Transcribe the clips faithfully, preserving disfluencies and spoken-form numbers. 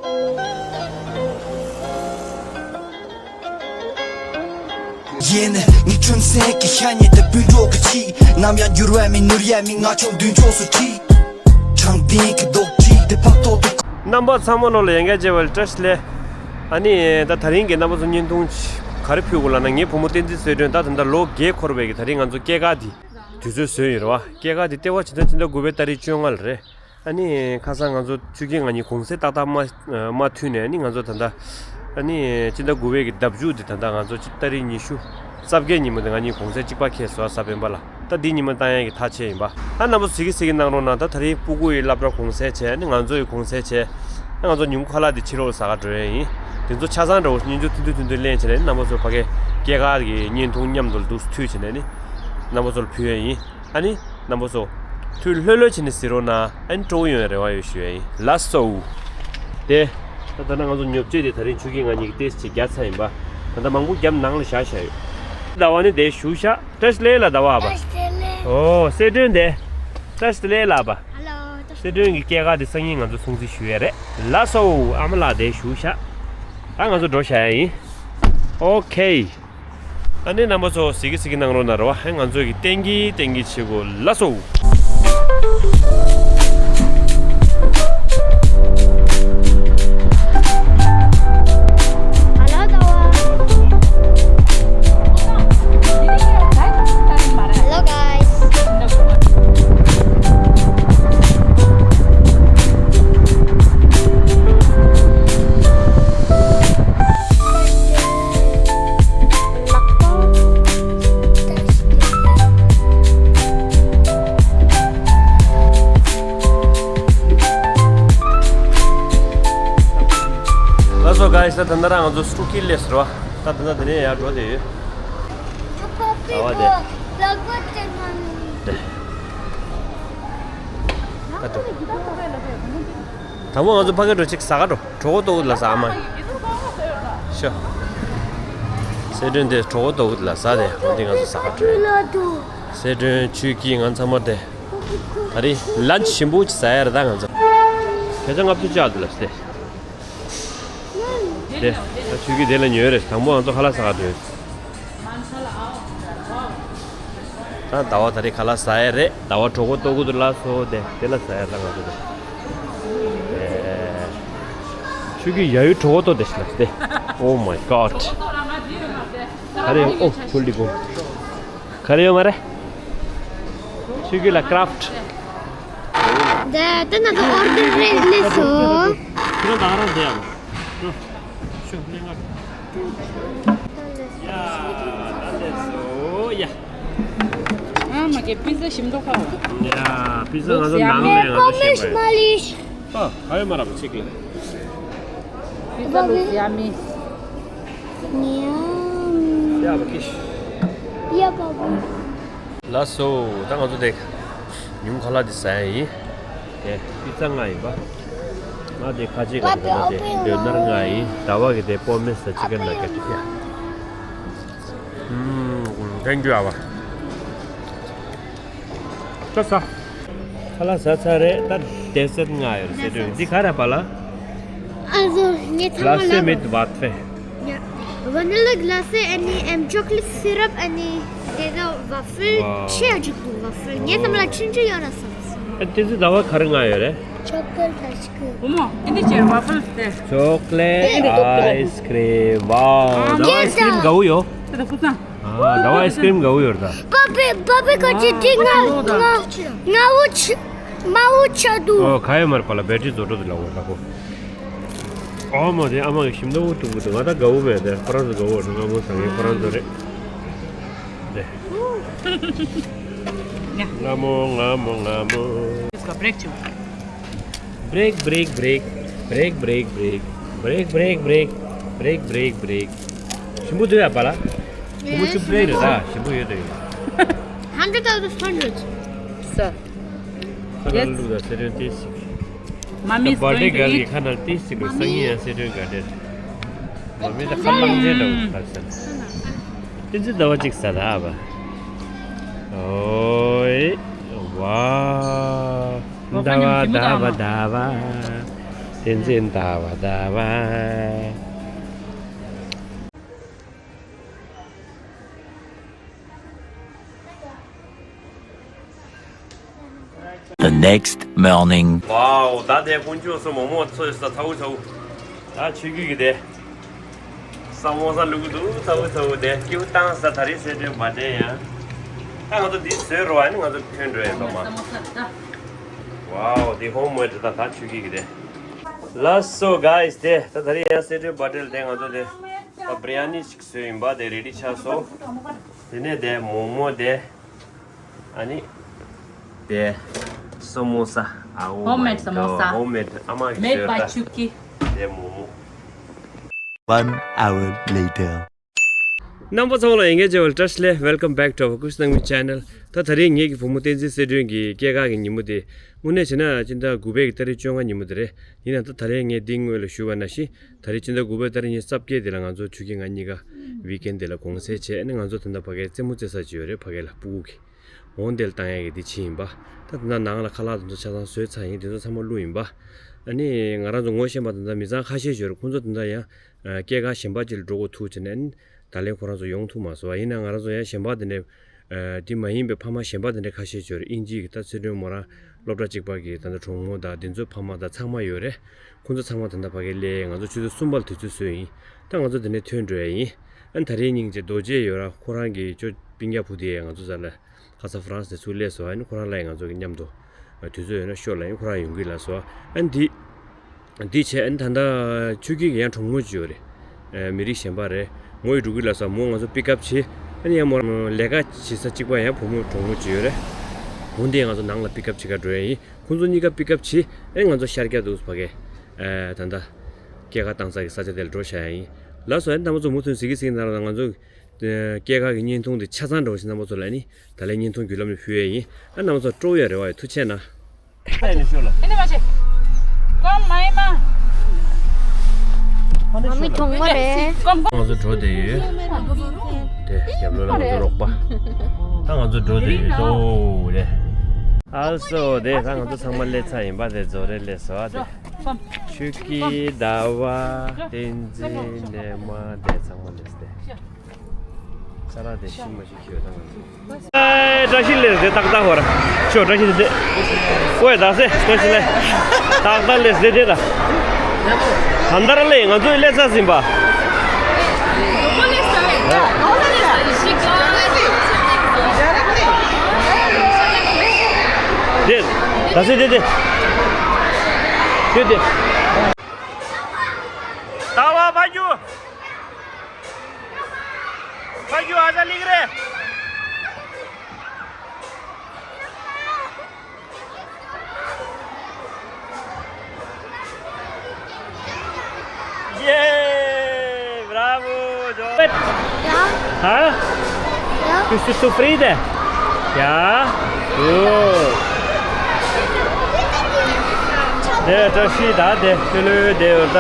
ཡིན། ངའི་ཁྲོན་སེང་གི་ཤ་ཉེ་དེ་སྤུན་གྲོགས་ཀྱི་ཆེད། ནམ་ཡང་འགྱུར་བ་མེད་ནོར་ཡ་མེད། ང་ཆོ་མདུན་ཕྱོགས་སུ་ཁྲིད། དྲང་བདེན་གྱི་རྡོག་ཁྲིད་དེ་ཕབ་ཐོག་ཏུ། རྣམ་པ་ཚང་མ་ལོ་ལ་ཡང་བསྐྱར་མཇལ་བ་ལ་བཀྲ་ཤིས་བདེ་ལེགས། ཨ་ནི་ད་དེ་རིང་གི་རྣམ་པ་ཚོ་བརྙན་ཐུང་ག་རེ་ཕུལ་དགོས་ལབ་ན། ངའི་བུ་མོ་བསྟན་འཛིན་གསལ་སྒྲོན་ད་ད་ལྟ་ལོ་བརྒྱད་འཁོར་བའི་གི་དེ་རིང་ང་ཚོ་སྐྱེས་སྐར་དེ་དུས་ཚོད་བཟོས་ཡོད་རེད་བ། སྐྱེས་སྐར་དེ་ལྟེ་བ་ཇི་ལྟར་ཇི་ལྟར་དགུ་པའི་ཏ་རིག་བཅོ་ལྔ་ལ་རེད། ཨ་ནི་ཁ་སང་ང་ཚོ་ཆོས་སྐྱིད་ང་གཉིས་གུང་སེང་ཏག་ཏག་མ་མ་མཐུད་ནས། ཨ་ནི་ང་ཚོ་ད་ལྟ་ཨ་ནི་སྤྱི་ཟླ་དགུ་པའི་གི་ཟླ་མཇུག་དེ་ད་ལྟ་ང་ཚོ་སྤྱི་ཏ་རིག་ཉི་ཤུ་རྩ་བརྒྱད་ཉིན་མོ་དེ་ང་གཉིས་གུང་སེང་གཅིག་པ་འཁེལ་སོང་། གཟའ་སྤེན་པ་ལ། ད་འདི་ཉིན་མོ་བཏང་ཡས་ཀྱི་ཐག་བཅད་ཡིན་པ། ཨ་རྣམ་པ་ཚོ་གཟིགས་ཀྱི་གཟིགས་ཀྱི་གནང་རོགས་གནང་། ད་དེ་རིང་སྤུ་གུ་ཡི་སློབ་གྲྭ་གུང་སེང་བྱས། ཨ་ནི་ང་ཚོ་ཡི་གུང་སེང་བྱས། ཨ་ང་ཚོ་ཉིན་གུང་ཁ་ལག་དེ་ཕྱི་ལོགས་ཟ་ག་འགྲོ་ཡས་ཡིན། དེ་ཚོ་ཆ་ཚང་འདྲ་བོ་བརྙན་ཐུང་ཐུང་ཐུང་ཐུང་ལེན་བྱས་ནས། རྣམ་པ་ཚོ་ཕ་གའི་སྐྱེས་སྐར་གྱི་བརྙན་ཐུང་མཉམ་དུ་འདུག་མཐུད་བྱས་ནས་ནི་རྣམ་པ་ཚོ་ལ་ཕུལ་ཡས་ཡིན། ཨ་ནི་རྣམ་པ་ཚོ་ཐུགས་ལྷོད་ལྷོད་བྱས་ནས་གཟིགས་རོགས་གནང་། ཨ་ནི་སྤྲོ་པོ་ཡོང་བའི་རེ་བ་ཡོད་ཞུ་ཡས་ཡིན། ལགས་སོ། དེ་ད་ད་ལྟ་ང་ཚོ་ཉོ་ཆས་དེ་དེ་རིང་ཆོས་སྐྱིད་ང་གཉིས་ཀྱིས་ཏོག་ཙམ་བརྒྱབ་ཚར་ཡིན་པ། ད་ལྟ་མང་པོ་བརྒྱབ་ནང་ལ་བཞག་བཞག་ཡོད། ཟླ་བ་ནི་དེ་བཞུགས་ཤག་བཀྲ་ཤིས་བདེ་ལེགས་ལ་ཟླ་བ་ཨ་ཕ། བཀྲ་ཤིས་བདེ་ལེགས། ཨོ་གསལ་སྒྲོན་དེ། བཀྲ་ཤིས་བདེ་ལེགས་ལ་ཨ་ཕ། ཧེ་ལོ། གསལ་སྒྲོན་གྱི་སྐྱེས་སྐར་དེ་སང་ཉིན་ང་ཚོ་སྲུང་བརྩི་ཞུ་ཡས་རེད། ལགས་སོ། ཨ་མ་ལགས་དེ་བཞུགས་ཤག་ད་ང་ཚོ་འགྲོ་བཞག་ཡས་ཡིན། ཨོ་ཁེ། ཨ་ནི་རྣམ་པ་ཚོ་གཟིགས་ཀྱི་གཟིགས་ཀྱི་གནང་རོགས་གནང་རོ། ཨ་ང་ཚོ་གི་ཏན་གྱི་ཏན་གྱི་བྱེད་སྒོ་ལ་སོ། Hello, guys. ལགས་སོ་guys། ད་ད་ལྟ་རང་ང་ཚོ་སྤྲོ་སྐྱིད་སླེབས་སོང་ར། ད་ད་ལྟ་དེ་ནས་ཡར་འགྲོ་བསྡད་ཡོད། ཟླ་བ་དེ། དེ། ད་འགྲོ། དང་པོ་ང་ཚོ་ཕ་གིར་འགྲོ། ཅིག་ཟ་ག་འགྲོ། གྲོད་ཁོག་ལྟོགས་ལ་ཟ་མ། ཤོ། གསལ་སྒྲོན་དེ་གྲོད་ཁོག་ལྟོགས་ལ་ཟ་དེ། འོན་ཏེ་ང་ཚོ་ཟ་ག་འགྲོ་ཡོད། གསལ་སྒྲོན་ཆོས་སྐྱིད་ང་ཚང་མ་དེ། ད་རེས་lunch ཞིམ་པོ་ཅིག་ཟ་ཡ་རེད་ད་ང་ཚོ། བརྒྱ་ཆ་ལྔ་བཅུ་བཅག་འདུག་ལ་སྟེ། དེ་ད་ཆོས་སྐྱིད་དེ་ལ་ཉོས་རེད། དང་པོ་ང་ཚོ་ཁ་ལག་ཟ་ག་འགྲོ་ཡོད། ད་ཟླ་བ་ད་རེས་ཁ་ལག་ཟ་ཡ་རེད། ཟླ་བ་གྲོད་ཁོག་ལྟོགས་ཀྱི་འདུག་ལགས་སོ། དེ་དེ་ལ་ཟ་ཡ་ད་ང་ཚོ་དེ། ཨེ། ཆོས་སྐྱིད་ཡ་ཡུལ་གྲོད་ཁོག་ལྟོགས་དེ་ཞིག་ལ་སྟེ། Oh my god། ཨ་རེ། ཨོ་ཕུལ་ལི་གོ། ག་རེ་ཡོད་མ་རེད། ཆོས་སྐྱིད་ལ་ཀ་རབ་ཊི། ད་ད་ན་ད་ཨོར་ཌར་རེད་ལས་སོ། ཁྱེད་རང་ད་ག་རང་བསྡད་ཡ་མ། ཤོ་ལས་ང་། ཡ་ད་ལས་སོ་ཡ། ཨ་མ་གི་པི་ཛ་ཞིམ་མདོག་ཁ་བ། ཡ་པི་ཛ་ང་ཚོ་ནང་ལས་ང་ཚོ་ཤེས་པ་ཡིན། ཨ་ག་ཡོད་མ་རབ་ཅིག་ལ། Pizza looks yummy. Yum. ཡ་བ་གི། ཡ་བ་བུ། ལགས་སོ། ད་ང་ཚོ་དེ་ཉུང་ཁ་ལག་དེ་ཟ་ཡ་ཡིན། དེ་པི་ཛ་ལྔ་ཡིན་པ། ང་དེ་ཁ་ཅིག་ལ་དེ་དེ་ཌོ་ནར་ལྔ་ཡིན། ཟླ་བ་གི་དེ་པོ་མེ་ཟ་ཅི་ཀན་ན་ཀེ་ཊི་ཡ། ཨུམ། Thank you ཨ་བ། ད་ཟ། ཁ་ལག་ཟ་ཚར་རེད། ད་ཌེ་སར་ལྔ་ཡོད་རེད་ཟེར་དུས་འདི་ག་རེ་པ་ལ། Also, ངས་ཚང་མ་Glace ལ་mit Wafel. Ja. Vanilla glace and um, chocolate syrup and the waffle. Wow. ཆེ་ཡ་འཇུག་འདུག waffle. ངས་ཚང་མ་ལ་ཆུང་ཆུང་ཡོད་ན་བསམ་སོང་། ཨ་དེ་ཚོ་ཟླ་བ་ག་རེ་ལྔ་ཡོད་རེད། Chocolate ice cream. བུ་མོ། འདི་ནི་ཅེར་waffle དེ། Chocolate ice cream. Wow. ཟླ་བ་ཨའི་སི་ཀི་རིམ་དགའ་བོ་ཡོད། དེ་ད་ཁུ་ཚང་། ཨ་ཟླ་བ་ཨའི་སི་ཀི་རིམ་དགའ་བོ་ཡོད་རེད་ད། པ་པེ་པ་པེ་ཀ་ཅི་ཏི་ང་ང་ང་བོ་ཆི་མ་བོ་ཆ་དུ། ཨོ་ག་ཡོད་མར་པ་ལ་བེ་ཊི་རི་རྫོགས་འགྲོ་དུ་ལ་འོ་ལ་ཁོ། ཨོ་མ་དེ་ཨ་མ་གི་ཞིམ་མདོག་དྲུག་པོ་དུ་ང་ད་དགའ་བོ་མེད་དེ། ཁོ་རང་ཚོ་དགའ་བོ་རེད། ང་མོ་ཚང་གི་ཁོ་རང་ཚོ་རེད། དེ། ང་མོ་ང་མོ་ང་མོ། Let's go, break བྱུང་། Break, break, break. Break, break, break. Break, break, break. Break, break, break. ཞིམ་པོ་འདུག་ཡ་པ་ལ། ཞིམ་པོ་ཆུ་བྲེག་རེད་ད། ཞིམ་པོ་ཡོད་དོ་ཡོད། Hundred out of hundred. ས། ཁ་ནང་བླུགས་ད་སེ་རོན་ཏེ་ཞིག Mommy is བར་ཌེ་going to གལ་གྱི་eat. ཁ་ནང་ཏེ་ཞིག་རུ་སང་ཉིན་ཡང་སེ་རོན་ག་འདྲེར། མ་མི་ད་ཁ་པང་ཅན་འདྲ་བོ་ཁ་ས། ཏེ་ཙི་ཟླ་བ་གཅིག་ས་ད་བ། ཨོའི། ཝ། ཟླ་བ་ཟླ་བ་ཟླ་བ། བསྟན་འཛིན་ཟླ་བ་ཟླ་བ། The next morning. ཝའོ། ད་དེ་དཀོན་མཆོག་གསུམ་མོག་མོག་ཚོས་ས་ཚ་བོ་ཚ་བོ། ད་ཆུ་རྒྱུད་ཀྱི་དེ། ས་མོ་ས་ལུག་གི་འདུག་ཚ་བོ་ཚ་བོ་དེ་སྐྱིད་པོ་བཏང་ས། ད་རེས་སེ་འབྲས་བ་དེ་ཡང་། ད་ང་ཚོ་འདི་བཟོས་རོགས་ཨ་ནི་ང་ཚོ་ཐོན་འགྲོ་ཡ་འདུག་མ། ཝའོ། འདི་ཧོམ་མེད་ད་ད་ཆུ་རྒྱུད་ཀྱི་དེ། ལགས་སོ་གཱིས། དེ་ད་ད་རེས་ཡང་སེ་འབྲས་བ་དེ་ལ་དེ་ང་ཚོ་དེ་ད་བི་རི་ཡ་ནི་ཞིག་བཟོས་ཡིན་པ། དེ་རེ་ཌི་ཆགས་སོང་། དེ་ནས་དེ་མོག་མོག་དེ། ཨ་ནི། དེ། སོ་མོ་ས། ཨ། ཨོ་མའི་གོཌ། ཧོམ་མེཌ་སོ་མོ་ས། ཧོམ་མེཌ་ཨ་མ་གིས་མེཌ་བཟོས་བའི་ད། ཆུ་རྒྱུད། དེ་མོག་མོག One hour later. རྣམ་པ་ཚང་མ་ལ་ཡ་ངའི་བྱ་བ་བཀྲ་ཤིས་བདེ་ལེགས། Welcome back to our Kush Nangmi channel. ད་ད་རེས་ངེད་ཀྱི་བུ་མོ་བསྟན་འཛིན་གསལ་སྒྲོན་གྱི་སྐྱེས་སྐར་གྱི་ཉིན་མོ་དེ། དངོས་གནས་བྱས་ན་སྤྱི་ཟླ་དགུ་པའི་གི་ཏ་རིག་བཅོ་ལྔ་ཉིན་མོ་དེ་རེད། ཡིན་ནའང་ད་ད་རེས་ངས་འདི་སྔོན་ལ་ཞུས་པ་ནང་བཞིན། ད་རེས་སྤྱི་ཟླ་དགུ་པའི་ཏ་རིག་ཉི་ཤུ་རྩ་བརྒྱད་དེ་ལ་ང་ཚོ་ཆུ་རྒྱུད་ང་གཉིས་ཀ་ཝིག་ཨེན་དེ་ལ་གུང་སེང་བྱས། ཨ་ནི་ང་ཚོ་ད་ལྟ་ཕ་གིར་རྩེད་མོ་རྩེ་ས་ཅིག་ཡོད་རེད། ཕ་གི་ལ་སྤུ་གུ་གི་འོང་དེ་ལ་བཏང་ཡ་གི་དེ་ཕྱིན་ཡིན་པ། ད་དེ་ན་ནང་ལ་ཁ་ལག་དེ་ཚོ་ཆ་ཚང་བཟོས་ཚར་ཡིན། དེ་ཚོ་ཚང་མ་བླུགས་ཡིན་པ། ཨ་ནི་ང་རང་ཚོ་ངོ་ཤེས་པ་དེ་འདྲ་མི་ཚང་ཁ་ཤས་ཤིག་ཡོད་རེད། ཁོང་ཚོ་དེ་འདྲ་ཡང་སྐྱེས་སྐར་གཞན་པ་ཅིག་ལ་འགྲོ་དགོས་ཐུག་བྱས་ནས། ཨ་ནི་ད་ལན་ཁོ་རང་ཚོ་ཡོང་ཐུབ་མ་སོང་བ། ཡིན་ན་ང་རང་ཚོ་ཡང་གཞན་པ་དེ་འདྲ། ཨ། དེ་མ་ཡིན་པའི་ཕ་མ་གཞན་པ་དེ་འདྲ་ཁ་ཤས་ཡོད་རེད། དབྱིན་ཇི་གི་ད་ཚེ་སྒྲོན་མོ་རང་སློབ་གྲྭ་གཅིག་པ་གི་ད་ལྟ་གྲོགས་མོ་དང་དེ་ཚོའི་ཕ་མ་དང་ཚང་མ་ཡོད་རེད། ཁོང་ཚོ་ཚང་མ་ད་ལྟ་ཕ་གིར་སླེབས། ང་ཚོ་ཆུ་ཚོད་གསུམ་པ་ལ་དུས་ཚོད་བཟོས་ཡིན། ད་ང་ཚོ་དེ་ནས་ཐོན་འགྲོ་ཡ་ཡིན། ཨ་ནི་ད་རེས་སྙིང་རྗེ་རྡོ་རྗེ་ཡོད་ར། ཁོ་རང་གི་ཅོ་སྤུན་ཀྱག་བུ་དེ་ང་ཚོ་རྩ་ལ་ཁ་ས་ཧྥ་རན་སི་ནས་ཚུར་སླེབས་སོང་། ཨ་ནི་ཁོ་རང་ལ་ཡང་ང་ཚོ་གི་མཉམ་དུ་དུས་ཚོད་ཡོད་ན་ཤོག་ལབ་ཡིན། ཁོ་རང་ཡོང་གི་ལབ་སོང་། ཨ་ནི་འདི། འདི་བྱས། ཨ་ནི་ད་ལྟ་ཆུ་རྒྱུད་ཀྱི་ཡང་གྲོགས་མོ་ཅིག་ཡོད་རེད། ཨ། མི་རིགས་གཞན་པ་རེད། མོ་ཡི་འགྲོ་གི་ལབ་སོང་། མོ་ང་ཚོ་པིག་ཨབ་བྱེད། ཨ་ནི་ཡང་མོ་ལས་ཀ་བྱེད་ས་གཅིག་པ་ཡང་བུ་མོ་གྲོགས་མོ་ཅིག་ཡོད་རེད། འོ་འདི་ང་ཚོ་ནང་ལ་པིག་ཨབ་བྱེད་ག་འགྲོ་ཡ་ཡིན། ཁོང་ཚོ་གཉིས་ཀ་པིག་ཨབ་བྱེད། ཨ་ནི་ང་ཚོ་ཤར་རྒྱག་འདུག་ཕ་གི། ཨ། ད་ལྟ་སྐྱེས་སྐར་བཏང་ས་གི་ས་ཆ་དེ་ལ་འགྲོ་བཞག་ཡ་ཡིན། ལགས་སོ། ཨ་ནི་རྣམ་པ་ཚོ་མུ་མཐུད་གཟིགས་གི་གཟིགས་གནང་རོགས་གནང་། ང་ཚོ་སྐྱེས་སྐར་གྱི་བརྙན་ཐུང་དེ་ཆ་ཚང་འགྲོ་བཞིན། རྣམ་པ་ཚོ་ལ་ནི་ད་ལན་བརྙན་ཐུང་བརྒྱུད་ལམ་ནས་ཕུལ་ཡས་ཡིན། ཨ། རྣམ་པ་ཚོ་སྤྲོ་བོ་ཡ་རེ་བ་ཡོད། ཐུགས་རྗེ་གནང་། ཨ་ནི་མ་བྱེད། ཀོམ་མ་ཡིན་མ། མ་མི་གྲོང་མ་རེད། ཀོམ་ཀོམ། ང་ཚོ་འགྲོ་བསྡད་ཡོད། དེ་རྒྱབ་ལོགས་ལ་ང་ཚོ་རོགས་པ། ད་ང་ཚོ་འགྲོ་བསྡད་ཡོད་དོ་རེད། ཨལ་སོ། དེ་ད་ང་ཚོ་ཚང་མ་སླེབས་ཚར་ཡིན་པ། དེ་ཛོ་རེ་སླེབས་སོང་། ཨ། དེ་ཆུ་སྐྱིད་ཟླ་བ་བསྟན་འཛིན་ནས་མ་དེ་ཚང་མ་སླེབས་ཏེ། ས་ར་དེ་ཤི་མ་ཤི་ཁྱོད་དང་། ཨེ། བཀྲ་ཤིས་བདེ་ལེགས་ཟེར། ཏག་ཏག་ཧོ་ར། ཤོ། བཀྲ་ཤིས་བདེ་ལེགས། ཨོའི་ད་སེ། བཀྲ་ཤིས་བདེ་ལེགས། ཏག་ཏག་ལེ་ཟེར་དེ་ད། གང་ལྟར་ལེ་ང་ཚོའི་ལེ་ཚ་ཟིན་པ། དེ་ད་སེ་དེ་དེ། དེ་དེ། ད་བ་ཕ་ཇུ། ཕ་ཇུ་ཨ་ཅག་ལིག་རེ། ཡེ། Bravo, Joe. ཡ། ཧ། ཡ། Tu, tu sufrite? ཡ། Good. དེ་བཀྲ་ཤིས་ད་དེ་ཤུ་ལུ་དེ་ཡོད་ད།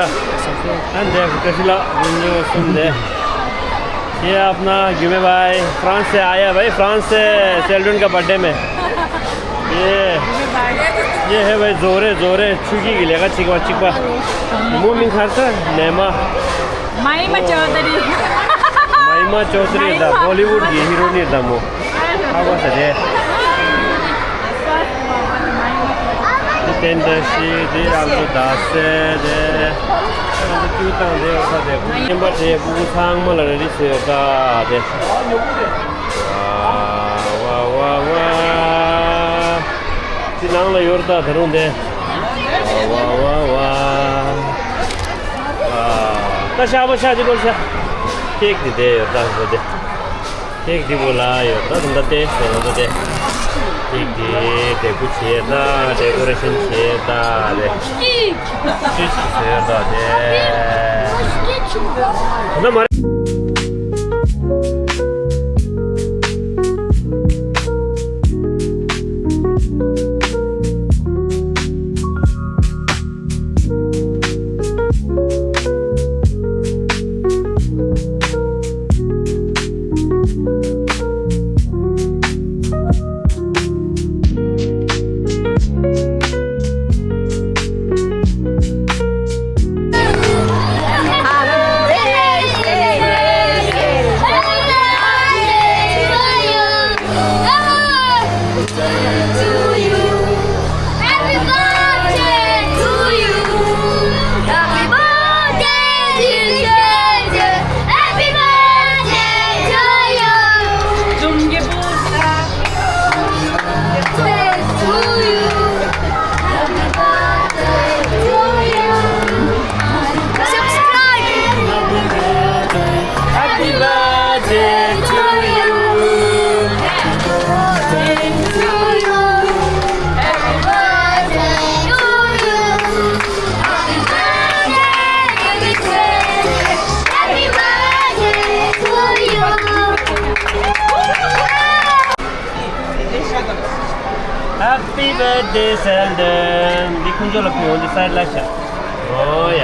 ཨ་འདི་བཀྲ་ཤིས་ལགས་ཡིན་ནོ་གསུམ་དེ། ये अपना गिमे भाई फ्रांस से आया भाई, फ्रांस से सेल्डन का बर्थडे में। ये, ये है भाई ཛོ་རེ། ཛོ་རེ་ཆུ་སྐྱིད་ཀྱི་ལས་ཀ་གཅིག་པ་གཅིག་པ། མོ་མིང་ག་རེ་ཟེར། མེ་མ། མ་ཡི་མ་ཅོ་དི་རི། མ་ཡི་མ་ཅོ་དི་རི་ད་བོ་ལི་ཝུཌ་གི་ཧི་རོ་ནི་ད་མོ། ཧ་གོ་ས་རེད། འདི་བསྟན་བཀྲ་ཤིས། འདི་ཨ་ལོ་ཟླ་ཟེར་རེད། ཨ་ལོ་ཀྱུ་དང་རེད། འོ་ས་རེད། ཁོང་ཉན་པ་དེ་ཕྲུ་གུ་ཚང་མ་ལ་རེ་རེ་ཟེར་ཡོད་ད་དེ། ཝ་ཝ་ཝ། འདི་ནང་ལ་ཡོད་ད་ད་རུང་དེ། ཝ་ཝ་ཝ། ད་ཤ་བ་ཤ་ཅི་ལོ་ཤ། ཁེག་དེ་དེ་ཡོད་ད་ཧོ་དེ། ཁེག་དེ་བོ་ལ་ཡོད་ད་ད་དེ་ཟེར་ང་ཚོ་དེ། ཁེག་དེ་དེ་ཀུ་བྱེད་ད། ཌེ་ཀོ་རེ་ཤན་བྱེད་ད་དེ། ཅི་ཞིག་ཟེར་ད་དེ། ད་མ་རེད། Happy birthday, Sheldon. འདི་ཁོང་ཚོ་ལ་ཕུལ་འོང་། འདི་སའི་ལ་ཤ། ཨོ་ཡ།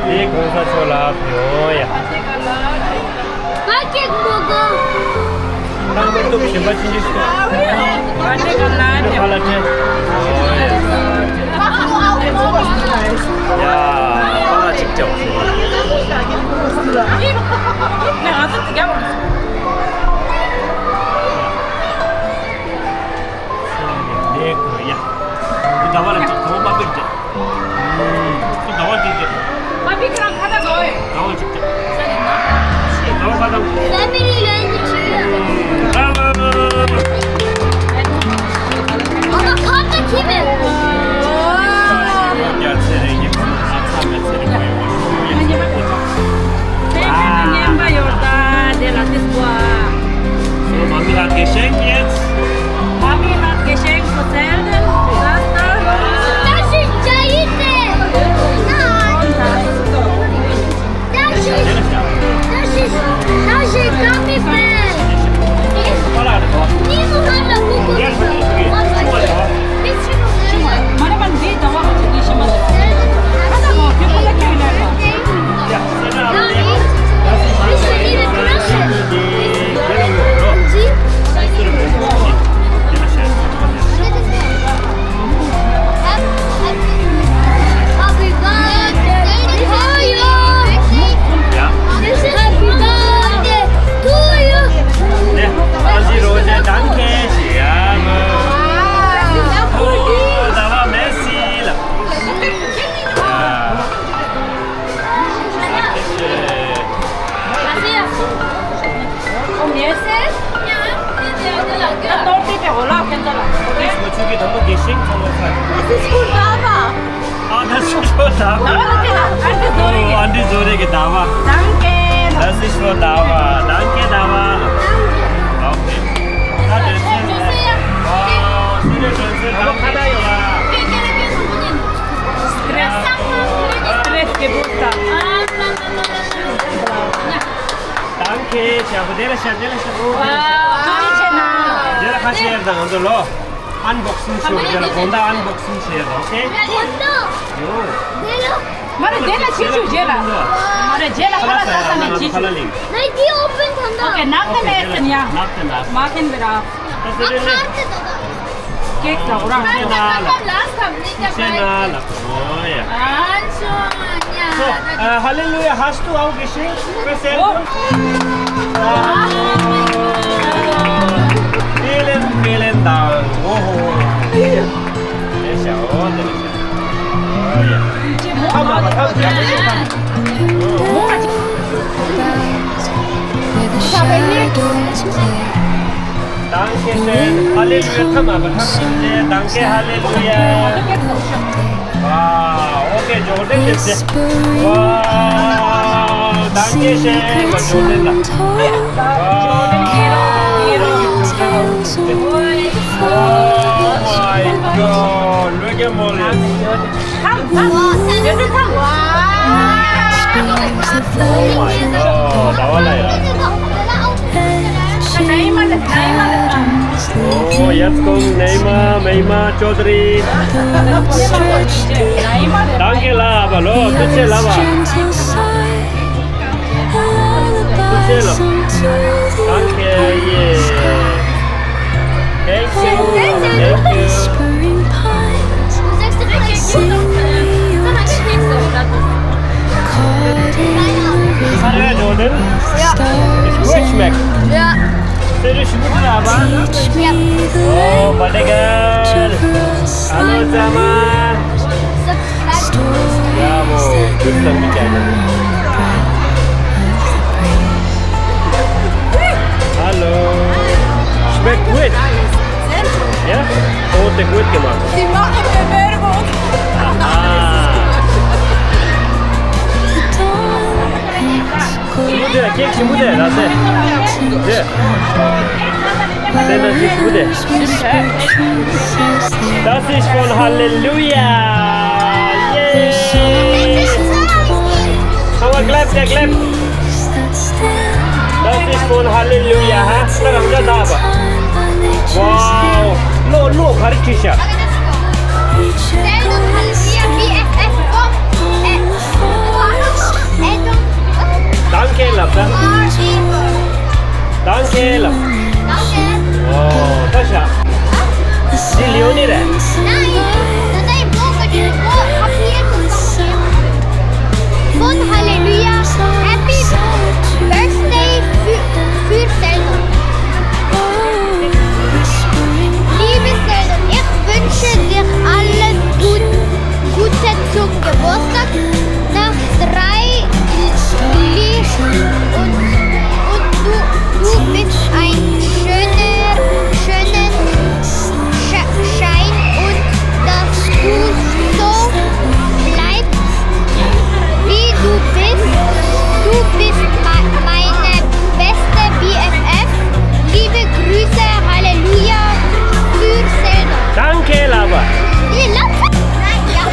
འདི་གོང་ས་མཆོག་ལ་ཕུལ། ཨོ་ཡ། ཁ་ཅིག་མོ་གོ། ཁ་མ་གཏུབ་ཞིམ་པ་ཅི་ཞིག་སོ། ཁ་ལ་ཁྲེ། ཨོ་ཡ། ཡ། ཁ་ལ་ཅིག་ཅོ། ལེགས་ཡ། ཟླ་བ་ལ་ཅིག་ཟླ་བ་པ་པིག་ཅིག་ཟླ་བ་ཅིག་ཅིག་ཟླ་བ་ཅིག་ཅིག་ཟླ་བ་པ་པིག Danke, ཞབས་བདེ་ལ་ཞབས་བདེ་ལ་ཞབས། བདེ་ལ་ཁ་ཤས་དང་ང་ཚོ་ལོ། ཨན་བོག་སིང་ཞུ་རྒྱུ་ལ་དགོང་དག་ཨན་བོག་སིང་བྱེད་ཡོད། ཨོ་ཁེ། ཡོ། མ་རེད། དེ་ལ་ཆིག་ཆུ་རྗེས་ལ། མ་རེད། རྗེས་ལ་ཁ་ལག་ཟ་ས་ནས་ཆིག་ཆུ། Nike open ཐང་། ཨོ་ཁེ། ནག་ཏེ་མེད་ཟེར་ཡ། ནག་ཏེ་མེད། མ་ཁེན་བེ་ར། ཨ་ཁར་ཏེ་ད་ད། ཀེག་ཟ་འོ་ར། ཁེན་ན་ལ། ཁེན་ན་ལ། ཨོ་ཡ། So, uh, Hallelujah, hast du auch geschenkt für Selma? Vielen, vielen Dank. Oh, oh, oh. Danke schön. Halleluja. Danke, Halleluja. Wow, okay, Jordan ist der. Wow, danke schön, Jordan. Wow. Oh my God, look at Molly. Oh my God, ཟླ་བ་ལ་ཡ། Oh, jetzt kommt Neymar, Neymar, Chaudhary. Danke, Lava, lo, bitte, Lava. Bitte, Lava. Danke, yeah. Thank you, thank you. Hallo, Jordan. Ja. Ist gut schmeckt. Ja. Sehr schmeckt, aber. Ja. Oh, Badegel. Hallo, Sama. Ja, wo. Gut, dann mit dir. Hallo. Schmeckt gut. Ja? Oh, der gut gemacht. Sie machen Bewerbung. Aha. ཞིམ་པོ་འདུག་ཀེག་ཞིམ་པོ་འདུག་ལགས་སེ། འདི། དེ་ན་ཞིམ་པོ་འདུག Das ist von Halleluja. Yeah. Come on, clap, clap, clap. Das ist von Halleluja, ha? Wow. ལོ་ལོ་ག་རེ་བྲིས་ཤག Danke, Labda. Danke, Labda. ཨོ། ད་ཤག་འདི་ལིའོ་ནི་རེད། Von Halleluja, Happy Birthday für, für Zelda. Liebe Zelda, ich wünsche dir alles Gut-, Gute zum Geburtstag. Nach drei Licht und, und du, du bist ein schöner, schönen Sch-, Schein und dass du so bleibst, wie du bist. Du bist me-, meine beste B F F. Liebe Grüße, Halleluja, für Zelda. Danke, Lava. Nein, ja.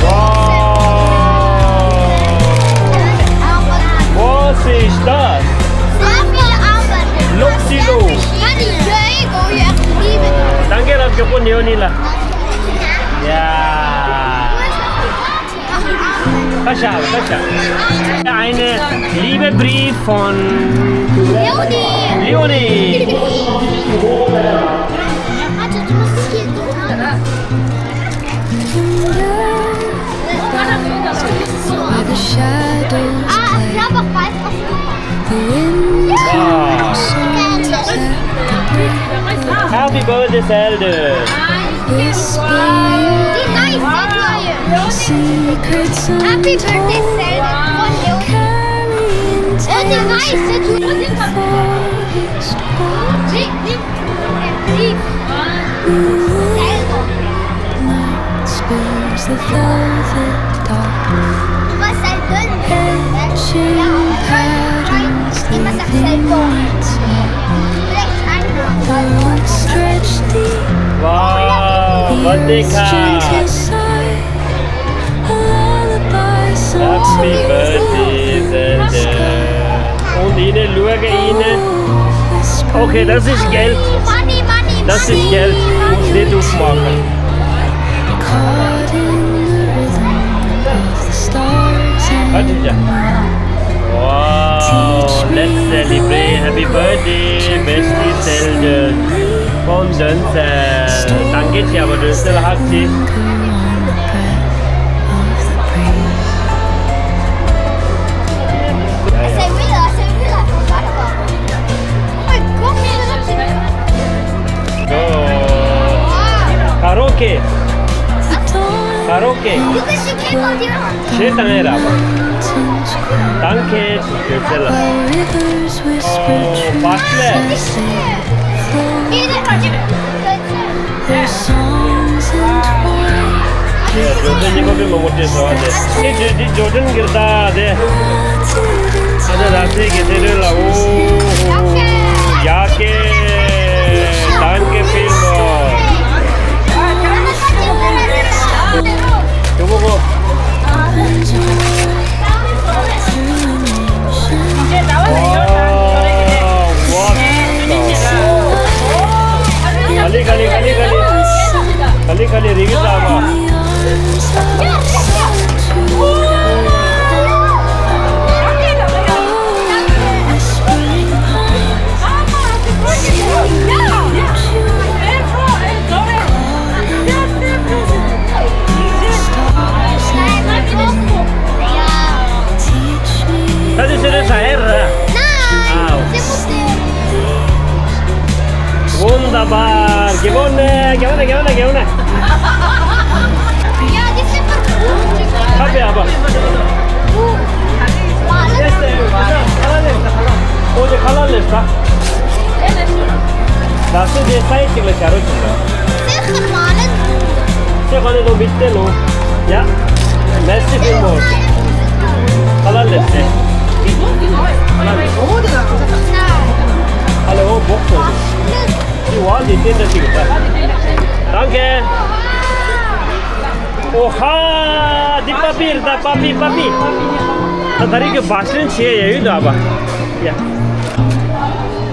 Wow. Was ist das? Look, sie los. Danke, Lava, für die Leonila. Ja. Kascha, Kascha. Ein lieber Brief von Leonie. Leonie. Ah, ich glaube, ich weiß, was du meinst. Wow. Happy Birthday, Zelda. Happy Birthday, Zelda. Und die weiße Tüte. Zelda. Was ein Böllchen. Ja, immer sagt Zelda. Wow, Vodka. Happy Birthday, Zelda. Und Ihnen, schauen Ihnen. Okay, das ist Geld. Money, money, das ist money, Geld. Muss nicht aufmachen. Warte, ja. Wow, let's celebrate. Happy Birthday, Bestie Zelda. Von Dönse. Danke, aber Dönse hat sie. Go. Karaoke. Karaoke. ཞེས་བཏང་ཡས་ར་བ། Danke, Dönse. ཨོ། Basle. ཡ། ཇོ་ཌན་ནི་ཁོ་པའི་མང་པོ་སྤྲད་སོང་བ་དེ། ཨེ་ཇོ་ཌན་གྱི་རྟ་དེ། ཨ་ད་ར་ཚེ་གི་ཚེ་རོལ་ལ། ཨོ། ཡ་ཀེ། Danke vielmals. ཇོ་བོ་ཁོ། ཨོ། ཝའོ། ག་ལེ་ག་ལེ་ག་ལེ་ག་ལེ། ག་ལེ་ག་ལེ་རེ་གི་ཙམ་པ། ད་དེ་ཚེ་རིང་ཧྲ་ཧེ་ར། Nein. Wunderbar. Gewonnen, gewonnen, gewonnen, gewonnen. Ja, die sind gut. Kaffee aber. Wo ist der? Wo ist der? Lass uns die Zeit gleich herunter. Sicher mal. Sicher mal, du bitte, du. Ja. Merci vielmals. Hallo, Liste. Hallo, Boxer. Die Wahl, die Tinte, die Gitarre. Danke. Oha, die Papier, da Papi, Papi. Da darf ich basteln, hier, ja, da aber. Ja.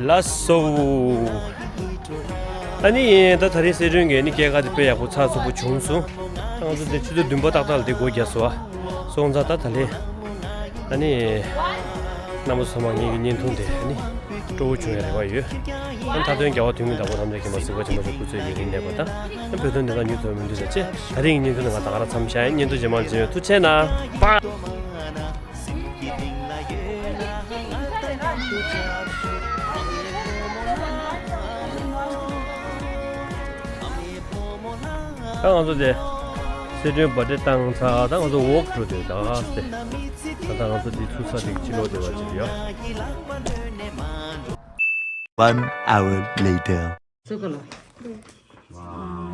ལགས་སོ། ཨ་ནི་ད་དེ་རིང་སི་ཁྲོན་གྱི་ནི་སྐྱེས་སྐར་དེ་དཔེ་ཡག་པོ་ཚགས་ཚུད་པོ་བྱུང་སོང་། ད་ང་ཚོ་དེ་ཆུ་ཚོད་བདུན་པ་ཏག་ཏག་ལ་དེ་སྒོ་རྒྱག་སོང་ཨ། སོང་ཙང་ད་ད་ལན། ཨ་ནི། རྣམ་པ་ཚོ་ཚང་མ་ངེད་ཀྱི་བརྙན་ཐུང་དེ་ཨ་ནི། སྤྲོ་བོ་བྱུང་ཡ་རེ་བ་ཡོད། ཨ་མཐའ་དོན་རྒྱལ་བ་ཐོན་མི་བདག་པོ་རྣམ་ཐར་གྱི་མ་གཟིགས་པ་ཅན་པ་ཚོ་སྐུ་ཚེ་ཡུན་རིང་གནས་པ་དང་། ཨ་བོད་དོན་བདེན་མཐའ་མྱུར་ཐོག་མུ་མཐུད་བྱེད་ཅེས། ད་རིང་གི་བརྙན་ཐུང་ནི་ང་ད་ག་རང་མཚམས་བཞག་ཡིན། བརྙན་ཐུང་རྗེས་མ་ལ་མཇལ་ཡོང་། ཐུགས་རྗེ་གནང་། པ། ད་ང་ཚོ་དེ་སི་ཁྲོན་བྷར་ཐི་ཌེ་བཏང་ཚར། ད་ང་ཚོ་ཝོག་འགྲོ་དེ་ད་སྟེ། ད་ད་ང་ཚོ་དེ་ཚུགས་ས་དེ་ཕྱི་ལོགས་དེ་བ་ཅིག་ཡོད། One hour later.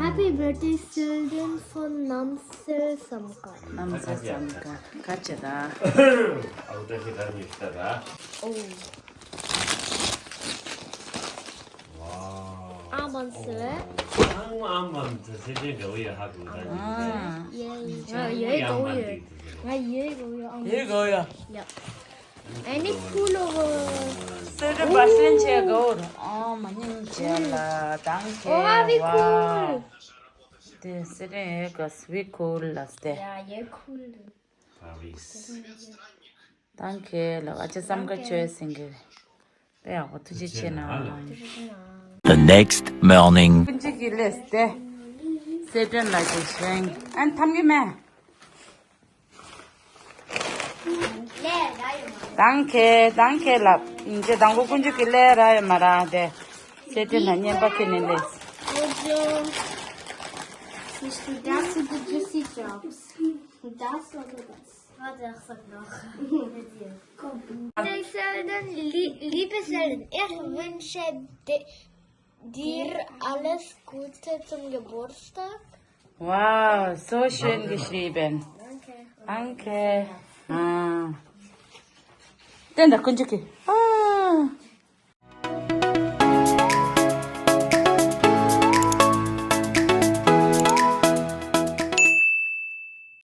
Happy birthday, children, for Namsar Samka. Namsar Samka. ཁ་ཆེ་ད། ཨའུ་ཏྲ་ཤི་ད་ཉི་ཤི་ད་ད། Oh. Wow. ཨམ་བན་སི། ཨང་ཨམ་བན་སི་སི་ཏེ་ག་བི་ཡ་ཧ་གུ་ད་ཉི་ཤི། ཡེ་ཡེ་ག་བི་ཡ། ང་ཡེ་ག་བི་ཡ་ཨམ་བན་སི། ཡེ་ག་བི་ཡ། Yep. Any cool over? སེ་ར་བ་སེན་ཆེ་གོ། ཨོ་མ་ནིང་ཆེ་ལ། Thank you. Oh, very cool. དེ་སེ་ར་ག་སི་བི་ཁུལ་ལ་སྟེ། Yeah, yeah, cool. Thank you. ལ་ཨ་ཅེ་བསམ་དཀའ་ཆོས་སེང་གེ། དཔེ་ཡག་པོ། ཐུགས་རྗེ་ཆེ་གནང་། The next morning. ཀུན་གཅིག་གི་ལས་སྟེ། སེ་ཏན་ལ་ཅེ་ཤེང་། ཨན་ཐམ་གི་མེ། Danke, danke ལབ། ཡིན་ཅེ་དང་པོ་ཀུན་སྤྱོད་ཀྱི་ལས་ར་ཡོད་མ་ར་དེ། ཟེར་དེ་ན་བརྙན་པ་ཁྱེར་ནས་ལས། Siehst du, das sind die Juicy Drops. Und das und das. Warte, ich sag noch. Liebe Sellen, ich wünsche di- dir alles Gute zum Geburtstag. Wow, so schön geschrieben. Danke. Danke. Ah. Denn da könnte ich.